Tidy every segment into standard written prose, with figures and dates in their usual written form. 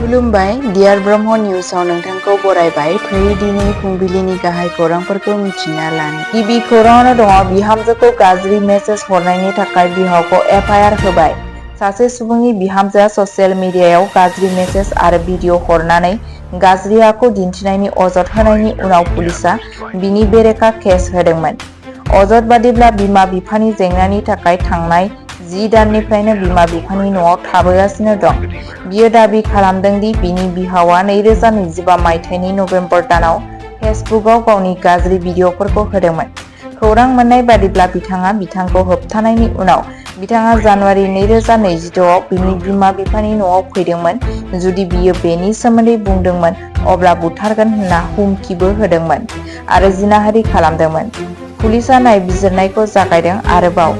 खुलुमबाय डियार ब्रह्म निउसाव नोंथांखौ बरायबाय। फै दिनै फुंबिलिनि गाहाय खौरांफोरखौ मिथिना लानि। गिबि खौराङावनो दङ बिहामजोखौ गाज्रि मेसेज हरनायनि थाखाय बिहावखौ एफआइआर होबाय। सासे सुबुंनि बिहामजोआ ससियेल मिडियायाव गाज्रि मेसेज आरो भिडिअ हरनानै गाज्रि आखु दिन्थिनायनि अजद होनायनि उनाव पुलिसआ बिनि बेरेखा केस होदोंमोन। अजद बादिब्ला बिमा बिफानि जेंनानि थाखाय थांनाय 10 दाननिफ्रायनो बिमा बिफानि न'आव थाबोगासिनो दं। बियो दाबि खालामदों दि बिनि बिहावा 2025 मायथाइनि नबेम्बर दानाव फेसबुकआव गावनि गाज्रि भिडिअफोरखौ होदोंमोन। खौरां मोननाय बादिब्ला बिथाङा बिथांखौ होबथानायनि उनाव बिथाङा जानुवारि 2026 आव बिनि बिमा बिफानि न'आव फैदोंमोन। जुदि बियो बेनि सोमोन्दै बुंदोंमोन अब्ला बुथारगोन होनना हुमखिबो होदोंमोन आरो जिनाहारि खालामदोंमोन। पुलिसआ नायबिजिरनायखौ जागायदों। आरोबाव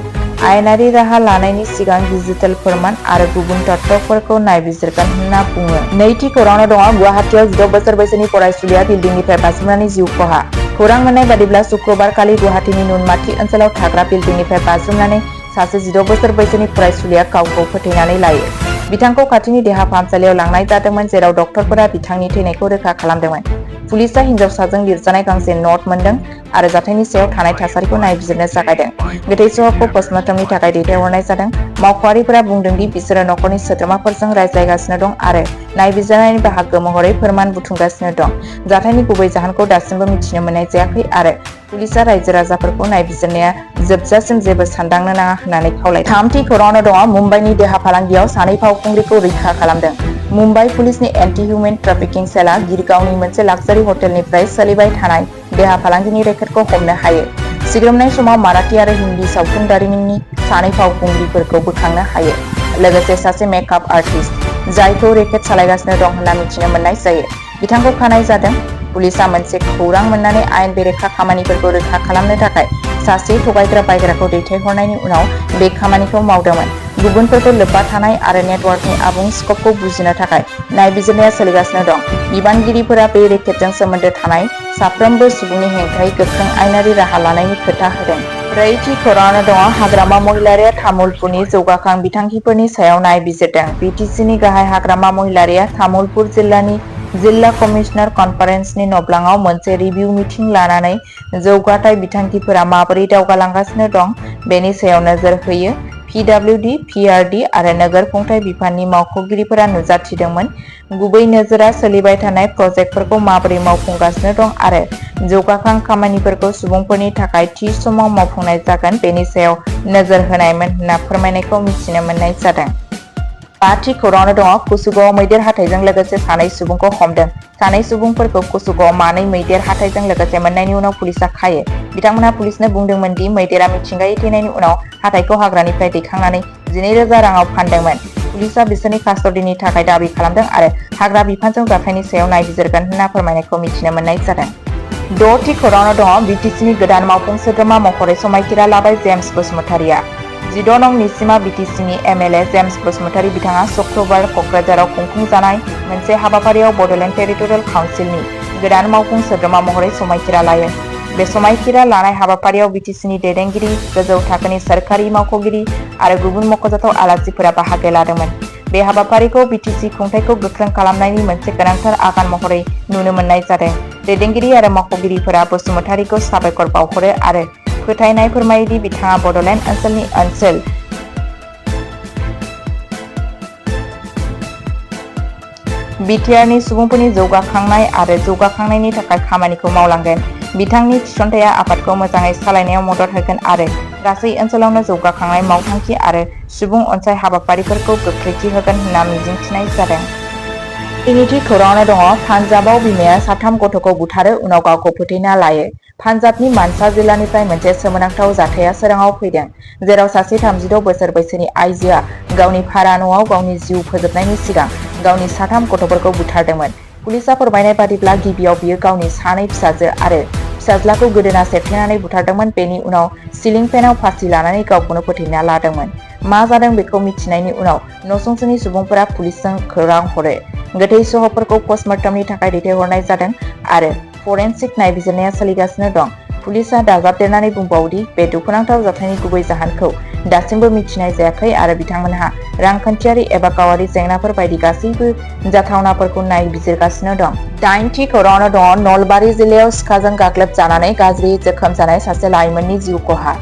आयेनारि राहा लानायनि सिगां डिजिटेल फोरमान आरो गुबुन तथ्यफोरखौ नायबिजिरगोन होनना बुङो। नैथि खौराङाव दङ गुवाहाटीआव 16 बोसोर बैसोनि फरायसुलिया बिल्डिंनिफ्राय बाज्रुमनानै जिउ खहा। खौरां मोननाय बादिब्ला शुक्रबारखालि गुवाहाटीनि नुनमाथि ओनसोलाव थाग्रा बिल्डिंनिफ्राय बाज्रुमनानै सासे 16 बोसोर बैसोनि फरायसुलिया गावखौ फोथैनानै लायो। बिथांखौ खाथिनि देहा फाहामसालियाव लांनाय जादोंमोन जेराव डक्टरफोरा बिथांनि थैनायखौ रोखा खालामदोंमोन। पुलिसआ हिनजावसाजों लिरजानाय गांसे नट मोनदों आरो जाथायनि सायाव थानाय थासारिखौ नायबिजिरनो जागायदों। गोथै सहखौ पस्टमर्टमनि थाखाय दैथायहरनाय जादों। मावख'आरिफोरा बुंदों दि बिसोरो नखरनि सोद्रोमाफोरजों रायज्लायगासिनो दं आरो नायबिजिरनायनि बाहागो महरै फोरमान बुथुमगासिनो दं। जाथायनि गुबै जाहोनखौ दासिमबो मिथिनो मोननाय जायाखै आरो पुलिसआ रायजो राजाफोरखौ नायबिजिरनाया जोबजासिम जेबो सानदांनो नाङा होननानै खावलायदों। थामथि खौराङावनो दङ मुम्बाइनि देहा फालांगियाव सानै फावखुंग्रिखौ रैखा खालामदों। मुम्बाइ पुलिसनि एन्टि हिउमेन ट्राफिकिं सेलआ गिरगावनि मोनसे लाक्जारि हटेलनिफ्राय सोलिबाय थानाय देहा फालांगिनि रेकेटखौ हमनो हायो। सिग्रोमनाय समाव माराठी आरो हिन्दी सावथुन दारिमिननि सानै फावखुंग्रिफोरखौ बोखांनो हायो। लोगोसे सासे मेकआप आर्टिस्ट जायखौ रेकेट सालायगासिनो दं होनना मिथिनो मोननाय जायो। बिथांखौ खानाय जादों। पुलिसआ मोनसे खौरां मोननानै आयेन बेरेखा खामानिफोरखौ रोखा खालामनो थाखाय सासे थगायग्रा बायग्राखौ दैथायहरनायनि उनाव बे खामानिखौ मावदोंमोन। गुबुनफोरखौ लोब्बा थानाय आरो नेटवर्कनि आबुं स्कपखौ बुजिनो थाखाय नायबिजिरनाया सोलिगासिनो दं। बिबानगिरिफोरा बे रेकेटजों सोमोन्दो थानाय साफ्रोमबो सुबुंनि हेंथायै गोख्रों आयेनारि राहा लानायनि खोथा होदों। ब्रैथि खौराङावनो दङ हाग्रामा महिलारिया तामुलपुरनि जौगाखां बिथांखिफोरनि सायाव नायबिजिरदों। बिटिसिनि गाहाय हाग्रामा महिलारिया तामुलपुर जिल्लानि जिल्ला कमिशनार कनफारेन्सनि नब्लाङाव मोनसे रिभिउ मिटिं लानानै जौगाथाय बिथांखिफोरा माबोरै दावगालांगासिनो दं बेनि सायाव नोजोर होयो। पिडब्लिउडि, पिआरडि आरो नोगोर खुंथाय बिफाननि मावख'गिरिफोरा नुजाथिदोंमोन। गुबै नोजोरआ सोलिबाय थानाय प्रजेक्टफोरखौ माबोरै मावफुंगासिनो दं आरो जौगाखां खामानिफोरखौ सुबुंफोरनि थाखाय थि समाव मावफुंनाय जागोन बेनि सायाव नोजोर होनायमोन होनना फोरमायनायखौ मिथिनो मोननाय जादों। बाथि खौराङावनो दङ कुसुगावआव मैदेर हाथाइजों लोगोसे सानै सुबुंखौ हमदों। सानै सुबुंफोरखौ कुसुगावआव मानै मैदेर हाथाइजों लोगोसे मोननायनि उनाव पुलिसआ खायो। बिथांमोनहा पुलिसनो बुंदोंमोन दि मैदेरा मिथिंगायै थैनायनि उनाव हाथाइखौ हाग्रानिफ्राय दैखांनानै 12,000 राङाव फानदोंमोन। पुलिसआ बिसोरनि कास्टडिनि थाखाय दाबि खालामदों आरो हाग्रा बिफानजों जाथायनि सायाव नायबिजिरगोन होनना फोरमायनायखौ मिथिनो मोननाय जादों। द'थि खौराङाव दङ बिटिसिनि गोदान मावफुं सोद्रोमा महरै समायखिरा लाबाय जेम्स बसुमतारिया। 16 नं निसिमा बिटिसिनि एमएलए जेम्स बसुमतारि बिथाङा शुक्रबार कक्राझाराव खुंफुंजानाय मोनसे हाबाफारियाव बड'लेण्ड टेरिटरियेल काउन्सिलनि गोदान मावफुं सोद्रोमा महरै समायखिरा लायो। बे समायखिरा लानाय हाबाफारियाव बिटिसिनि दैदेनगिरि, गोजौ थाखोनि सोरखारि मावख'गिरि आरो गुबुन मख'जाथाव आलासिफोरा बाहागो लादोंमोन। बे हाबाफारिखौ बिटिसि खुंथायखौ गोख्रों खालामनायनि मोनसे गोनांथार आगान महरै नुनो मोननाय जादों। दैदेनगिरि आरो मावख'गिरिफोरा बसुमतारिखौ साबायखर बावहरो आरो फोथायनाय फोरमायो दि बिथाङा बड'लेण्ड ओनसोलनि ओनसोल बिटिआरनि सुबुंफोरनि जौगाखांनाय आरो जौगाखांनायनि थाखाय खामानिखौ मावलांगोन। बिथांनि थिसनथाया आफादखौ मोजाङै सालायनायाव मदद होगोन आरो गासै ओनसोलावनो जौगाखांनाय मावथांखि आरो सुबुं अनसाय हाबाफारिफोरखौ गोख्रैथि होगोन होनना मिजिंथिनाय जादों। स्निथि खौराङावनो दङ पान्जाबाव बिमाया साथाम गथ'खौ बुथारो उनाव गावखौ फोथैना लायो। पान्जाबनि मानसा जिल्लानिफ्राय मोनसे सोमोनांथाव जाथाया सोराङाव फैदों जेराव सासे 36 बोसोर बैसोनि आइजोआ गावनि भारा न'आव गावनि जिउ फोजोबनायनि सिगां गावनि साथाम गथ'फोरखौ बुथारदोंमोन। पुलिसआ फोरमायनाय बादिब्ला गिबियाव बियो गावनि सानै फिसाजो आरो फिसाज्लाखौ गोदोना सेबथेनानै बुथारदोंमोन। बेनि उनाव सिलिं फेनआव फासि लानानै गावखौनो फोथैना लादोंमोन। मा जादों बेखौ मिथिनायनि उनाव नसुंसेनि सुबुंफोरा पुलिसजों खौरां हरो। गोथै सहफोरखौ पस्टमर्टमनि थाखाय दैथायहरनाय जादों आरो फरेनसिक नायबिजिरनाया सोलिगासिनो दं। पुलिसआ दाजाबदेरनानै बुंबावो दि बे दुखुनांथाव जाथायनि गुबै जाहोनखौ दासिमबो मिथिनाय जायाखै आरो बिथांमोनहा रांखान्थियारि एबा गावारि जेंनाफोर बायदि गासैबो जाथावनाफोरखौ नायबिजिरगासिनो दं। 9थि खौराङावनो दङ नलबारि जिल्लायाव सिखाजों गाग्लोबजानानै गाज्रि जोखोम जानाय सासे लाइमोननि जिउ खहा।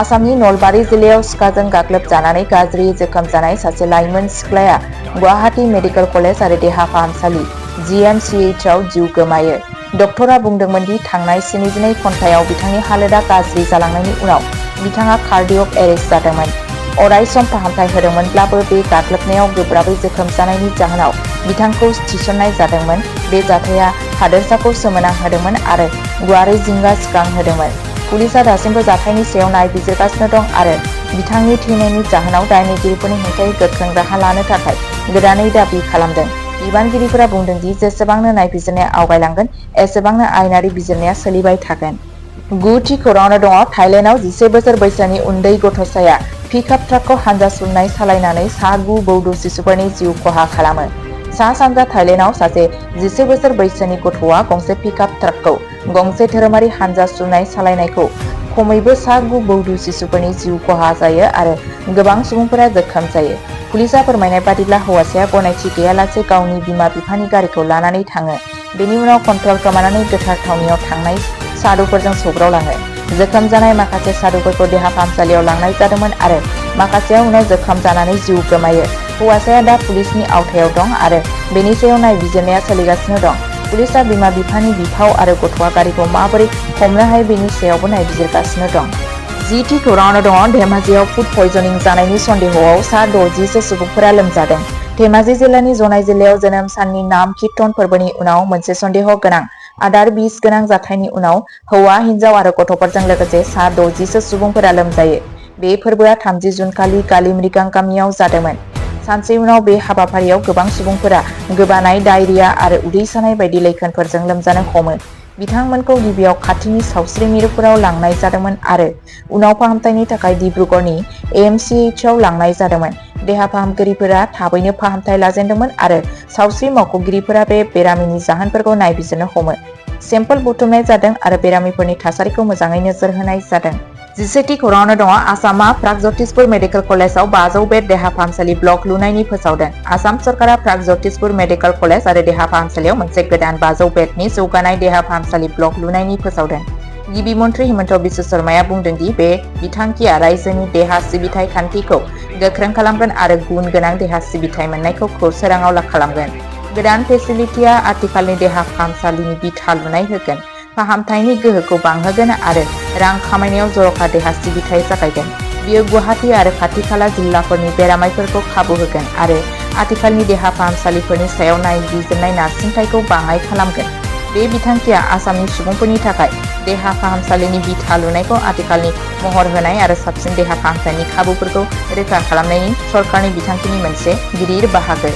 आसामनि नलबारि जिल्लायाव सिखाजों गाग्लोबजानानै गाज्रि जोखोम जानाय सासे लाइमोन सिख्लाया गुवाहाटी मेडिकेल कलेज आरो देहा फाहामसालि GMCH आव जिउ गोमायो। डक्टरा बुंदोंमोन दि थांनाय 72 घन्टायाव बिथांनि हालोदा गाज्रि जालांनायनि उनाव बिथाङा कार्डियक एरेस्ट जादोंमोन। अरायसम फाहामथाय होदोंमोनब्लाबो बे गाग्लोबनायाव गोब्राबै जोखोम जानायनि जाहोनाव बिथांखौ थिसननाय जादोंमोन। बे जाथाया हादोरसाखौ सोमोनांहोदोंमोन आरो गुवारै जिंगा सिखांहोदोंमोन। पुलिसआ दासिमबो जाथायनि सायाव नायबिजिरगासिनो दं आरो बिथांनि थैनायनि जाहोनाव दायनिगिरिफोरनि हेंथायै गोख्रों राहा लानो थाखाय गोदानै दाबि खालामदों। बिबानगिरिफोरा बुंदों दि जेसेबांनो नायबिजिरनाया आवगायलांगोन एसेबांनो आयेनारि बिजिरनाया सोलिबाय थागोन। 9थि खौराङावनो दङ थाइलेन्डआव 11 बोसोर बैसोनि उन्दै गथ'साया पिकआप ट्राकखौ हानजा सुरनाय सालायनानै सा 9 बौदो शिशुफोरनि जिउ खहा खालामो। सा-सानजा थाइलेन्डआव सासे 11 बोसोर बैसोनि गथ'आ गंसे पिकआप ट्राकखौ गंसे धोरोमारि हानजा सुरनाय सालायनायखौ खमैबो सा 9 बौदो शिशुफोरनि जिउ खहा जायो आरो गोबां सुबुंफोरा जोखोम जायो। पुलिसआ फोरमायनाय बादिब्ला हौवासाया गनायथि गैयालासे गावनि बिमा-बिफानि गारिखौ लानानै थाङो। बेनि उनाव कन्ट्रल गोमानानै गोथार थावनियाव थांनाय सादुफोरजों सौग्रावलाङो। जोखोम जानाय माखासे सादुफोरखौ देहा फाहामसालियाव लांनाय जादोंमोन आरो माखासेया उनाव जोखोम जानानै जिउ गोमायो। हौवासाया दा पुलिसनि आवथायाव दं आरो बेनि सायाव नायबिजिरनाया सोलिगासिनो दं। पुलिसआ बिमा-बिफानि बिफाव आरो गथ'आ गारिखौ माबोरै हमनो हायो बेनि सायावबो नायबिजिरगासिनो दं। 10थि खौराङावनो दङ धेमाजियाव फुड पयजनिं जानायनि सन्देहआव सा 60 सुबुंफोरा लोमजादों। धेमाजि जिल्लानि जनाय जिल्लायाव जोनोम साननि नाम कीर्तन फोरबोनि उनाव मोनसे सन्देह गोनां आदार बिस गोनां जाथायनि उनाव हौवा, हिन्जाव आरो गथ'फोरजों लोगोसे सा 60 सुबुंफोरा लोमजायो। बे फोरबोआ 30 जुन खालि गालिमरिगां गामियाव जादोंमोन। सानसे उनाव बे हाबाफारियाव गोबां सुबुंफोरा गोबानाय, डायरिया आरो उदै सानाय बायदि लैखोनफोरजों लोमजानो हमो। बिथांमोनखौ गिबियाव खाथिनि सावस्रि मिरुफोराव लांनाय जादोंमोन आरो उनाव फाहामथायनि थाखाय डिब्रुगड़नि AMCH आव लांनाय जादोंमोन। देहा फाहामगिरिफोरा थाबैनो फाहामथाय लाजेनदोंमोन आरो सावस्रि मावख'गिरिफोरा बे बेरामिनि जाहोनफोरखौ नायबिजिरनो हमो। सेम्पल बुथुमनाय जादों आरो बेरामिफोरनि थासारिखौ मोजाङै नोजोर होनाय जादों। 11थि खौराङावनो दङ आसामआ प्रागज्यतिसपुर मेडिकेल कलेजआव 500 बेड देहा फाहामसालि ब्लक लुनायनि फोसावदों। आसाम सरकारा प्रागज्यतिसपुर मेडिकेल कलेज आरो देहा फाहामसालियाव मोनसे गोदान 500 बेडनि जौगानाय देहा फाहामसालि ब्लक लुनायनि फोसावदों। गिबि मन्थ्रि हिमन्त बिश्व शर्माया बुंदों दि बे बिथांखिया रायजोनि देहा सिबिथाय खान्थिखौ गोख्रों खालामगोन आरो गुन गोनां देहा सिबिथाय मोननायखौ सोराङाव खालामगोन। गोदान फेसिलिटिया आथिखालनि देहा फाहामसालिनि बिथा लुनाय होगोन, फाहामथायनि गोहोखौ बांहोगोन आरो रां खामायनायाव जर'खा देहा सिबिथाय जागायगोन। बेयो गुवाहाटी आरो खाथि-खाला जिल्लाफोरनि बेरामिफोरखौ खाबु होगोन आरो आथिखालनि देहा फाहामसालिफोरनि सायाव नायबिजिरनाय नारसिनथायखौ बाङाइ खालामगोन। बे बिथांखिया आसामनि सुबुंफोरनि थाखाय देहा फाहामसालिनि बिथा लुनायखौ आथिखालनि महर होनाय आरो साबसिन देहा फाहामथायनि खाबुफोरखौ रोखा खालामनायनि सरकारनि बिथांखिनि मोनसे गिदिर बाहागो।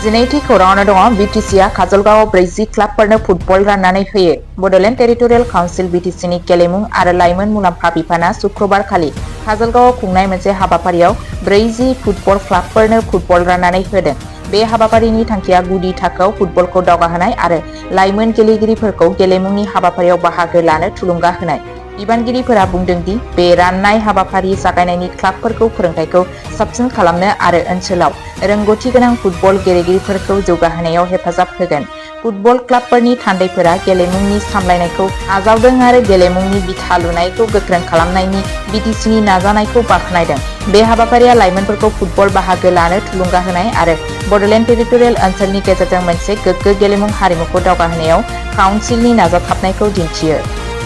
12थि खौराङावनो दङ BTCआ काजलगावआव 40 क्लाबफोरनो फुटबल राननानै होयो। बड'लेण्ड टेरिटरियेल काउन्सिल BTCनि गेलेमु आरो लाइमोन मुलाम्फा बिफाना सुक्रुबार खालि काजलगावआव खुंनाय मोनसे हाबाफारियाव 40 फुटबल क्लाबफोरनो फुटबल राननानै होदों। बे हाबाफारिनि थांखिया गुदि थाखोआव फुटबलखौ दावगाहोनाय आरो लाइमोन गेलेगिरिफोरखौ गेलेमुनि हाबाफारियाव बाहागो लानो थुलुंगा होनाय। बिबानगिरिफोरा बुंदों दि बे राननाय हाबाफारि जागायनायनि क्लाबफोरखौ फोरोंथायखौ साबसिन खालामनो आरो ओनसोलाव रोंग'थि गोनां फुटबल गेलेगिरिफोरखौ जौगाहोनायाव हेफाजाब होगोन। फुटबल क्लाबफोरनि थान्दैफोरा गेलेमुनि सामलायनायखौ आजावदों आरो गेलेमुनि बिथा लुनायखौ गोख्रों खालामनायनि BTCनि नाजानायखौ बाख्नायदों। बे हाबाफारिया लाइमोनफोरखौ फुटबल बाहागो लानो थुलुंगा होनाय आरो बड'लेण्ड टेरिटरियेल ओनसोलनि गेजेरजों मोनसे गोग्गो गेलेमु हारिमुखौ दावगाहोनायाव काउन्सिलनि नाजाथाबनायखौ दिन्थियो।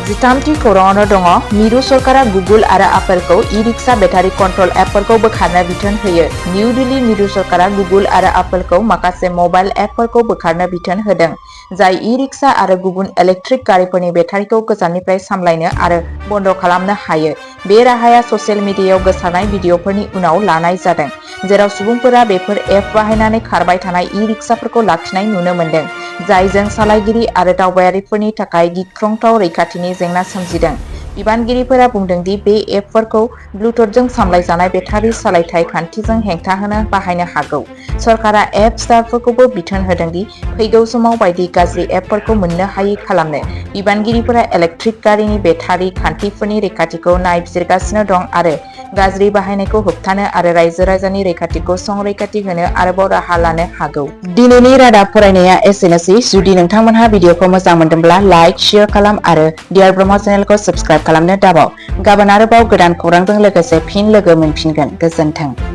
13थि खौराङावनो दङ मिरु सरकारा गुगोल आरो आपेलखौ इ-रिक्सा बेटारि कन्ट्रल एपफोरखौ बोखारनो बिथोन होयो। निउ दिल्ली मिरु सरकारा गुगोल आरो आपेलखौ माखासे मबाइल एपफोरखौ बोखारनो बिथोन होदों, जाय इ-रिक्सा आरो गुबुन इलेक्ट्रिक गारिफोरनि बेटारिखौ गोजाननिफ्राय सामलायनो आरो बन्द खालामनो हायो। बे राहाया ससियेल मिडियायाव गोसारनाय भिडिअफोरनि उनाव लानाय जादों, जेराव सुबुंफोरा बेफोर एप बाहायनानै खारबाय थानाय इ-रिक्साफोरखौ लाखिनाय नुनो मोनदों, जायजों सालायगिरि आरो दावबायारिफोरनि थाखाय गिख्रंथाव रैखाथिनि जेंना सोमजिदों। बिबानगिरिफोरा बुंदों दि बे एपफोरखौ ब्लुटुथजों सामलायजानाय बेटारि सालायथाय खान्थिजों हेंथा होनो बाहायनो हागौ। सरकारा एप स्टारफोरखौबो बिथोन होदों दि फैगौ समाव बायदि गाज्रि एपफोरखौ मोननो हायै खालामनो। बिबानगिरिफोरा इलेक्ट्रिक गारिनि बेटारि खान्थिफोरनि रैखाथिखौ नायबिजिरगासिनो दं आरो गाज्रि बाहायनायखौ होबथानो आरो रायजो-राजानि रैखाथिखौ संरैखाथि होनो आरोबाव राहा लानो हागौ। दिनैनि रादाब फरायनाया एसेनोसै। जुदि नोंथांमोनहा भिडिअखौ मोजां मोनदोंब्ला लाइक, शेयार खालाम आरो डियार ब्रह्म चेनेलखौ साबस्क्राइब खालामनो दाबाव। गाबोन आरोबाव गोदान खौरांजों लोगोसे फिन लोगो मोनफिनगोन। गोजोन्थों।